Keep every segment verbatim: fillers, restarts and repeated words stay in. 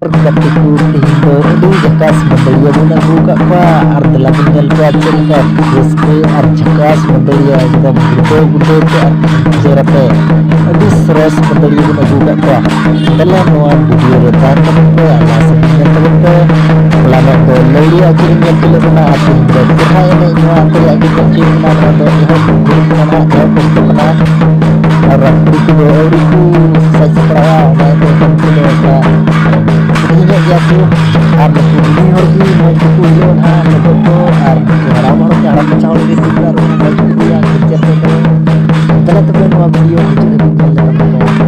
ᱜᱟᱛᱮ ᱠᱚ, ᱛᱮᱦᱮᱧ ᱫᱚ ᱟᱹᱰᱤ ᱡᱷᱟᱠᱟᱥ ᱢᱟᱹᱫᱟᱹᱲᱤᱭᱟᱹ ᱵᱚᱱ ᱟᱹᱜᱩ ᱟᱠᱟᱫ ᱠᱚᱣᱟ ᱟᱨ ᱫᱮᱞᱟ ᱵᱚᱱ ᱧᱮᱞ ᱠᱚᱣᱟ ᱪᱮᱫ ᱞᱮᱠᱟ ᱨᱟᱹᱥᱠᱟᱹ ᱟᱨ ᱡᱷᱟᱠᱟᱥ ᱢᱟᱹᱫᱟᱹᱲᱤᱭᱟᱹ ᱮᱠᱫᱚᱢ ᱜᱩᱰᱟᱹᱣ ᱜᱩᱰᱟᱹᱣ ᱛᱮ ᱟᱨ ᱪᱮᱦᱨᱟ ᱛᱮ ᱟᱹᱰᱤ ᱥᱚᱨᱚᱥ ᱢᱟᱹᱫᱟᱹᱲᱤᱭᱟᱹ ᱵᱚᱱ ᱟᱹᱜᱩ ᱟᱠᱟᱫ ᱠᱚᱣᱟ᱾ ᱫᱮᱞᱟ ᱱᱚᱣᱟ ᱵᱷᱤᱰᱤᱭᱳ ᱨᱮ ᱛᱟᱦᱮᱱ ᱛᱟᱵᱚᱱ ᱯᱮ ᱟᱨ ᱞᱟᱦᱟ ᱥᱮᱫ ᱧᱮᱞ ᱛᱟᱵᱚᱱ ᱯᱮ᱾ ᱦᱚᱞᱟᱱᱚᱜ ᱫᱚ ᱞᱟᱹᱣᱲᱤ ᱟᱹᱪᱩᱨ ᱧᱮᱞ ᱠᱮᱫ ᱵᱚᱱᱟ ᱟᱨ ᱛᱮᱦᱮᱧ ᱫᱚ ᱥᱚᱨᱦᱟᱭ ᱮᱱᱮᱡ ᱱᱚᱣᱟ ᱟᱹᱛᱩ ᱨᱮᱭᱟᱜ ᱜᱮ ᱧᱮᱞ ᱦᱚᱪᱚᱭᱮᱫ ᱵᱚᱱᱟ᱾ ᱱᱚᱣᱟ ᱫᱚ ᱮᱦᱚᱵ ᱜᱷᱩᱲᱤ ᱠᱟᱱᱟ ᱱᱟᱦᱟᱜ, ᱮᱦᱚᱵ ᱚᱠᱛᱚ ᱠᱟᱱᱟ᱾ ᱟᱨ ᱠᱩᱲᱤ ᱠᱚᱫᱚ ᱟᱹᱣᱨᱤ ᱠᱚ ᱥᱟᱡᱽ ᱥᱟᱯᱲᱟᱣᱟ, ᱚᱱᱟ ᱤᱭᱟᱹᱛᱮ ᱠᱚᱲᱟ ᱠᱚᱫᱚ ᱚᱱᱠᱟ ᱦᱩᱰᱤᱧ ᱧᱚᱜ ᱜᱮᱭᱟ ᱠᱚ᱾ ᱟᱨ ᱱᱩᱠᱩ ᱦᱩᱰᱤᱧ ᱦᱚᱲ ᱜᱮ ᱢᱚᱡᱽ ᱛᱮᱠᱚ ᱩᱭᱦᱟᱹᱨᱟ ᱱᱟᱦᱟᱜ ᱱᱤᱛᱚᱜ ᱫᱚ, ᱟᱨ ᱦᱟᱲᱟᱢ ᱦᱚᱲ ᱥᱮ ᱦᱟᱲᱟᱢ ᱢᱟᱪᱷᱟ ᱦᱚᱲ ᱜᱮ ᱥᱤᱠᱷᱱᱟᱹᱛ ᱟᱨ ᱢᱚᱡᱽ ᱠᱚ ᱤᱫᱤᱭᱟ ᱠᱷᱮᱞ ᱛᱮᱫᱚ᱾ ᱫᱮᱞᱟ ᱛᱚᱵᱮ ᱱᱚᱣᱟ ᱵᱷᱤᱰᱤᱭᱳ ᱢᱩᱪᱟᱹᱫ ᱫᱷᱟᱹᱵᱤᱡ ᱧᱮᱞ ᱞᱮ ᱛᱟᱵᱚᱱ ᱯᱮ᱾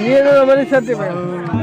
ᱱᱤᱭᱟᱹ ᱫᱚ ᱵᱟᱹᱞᱤᱧ ᱥᱟᱹᱛ ᱮᱫᱟ᱾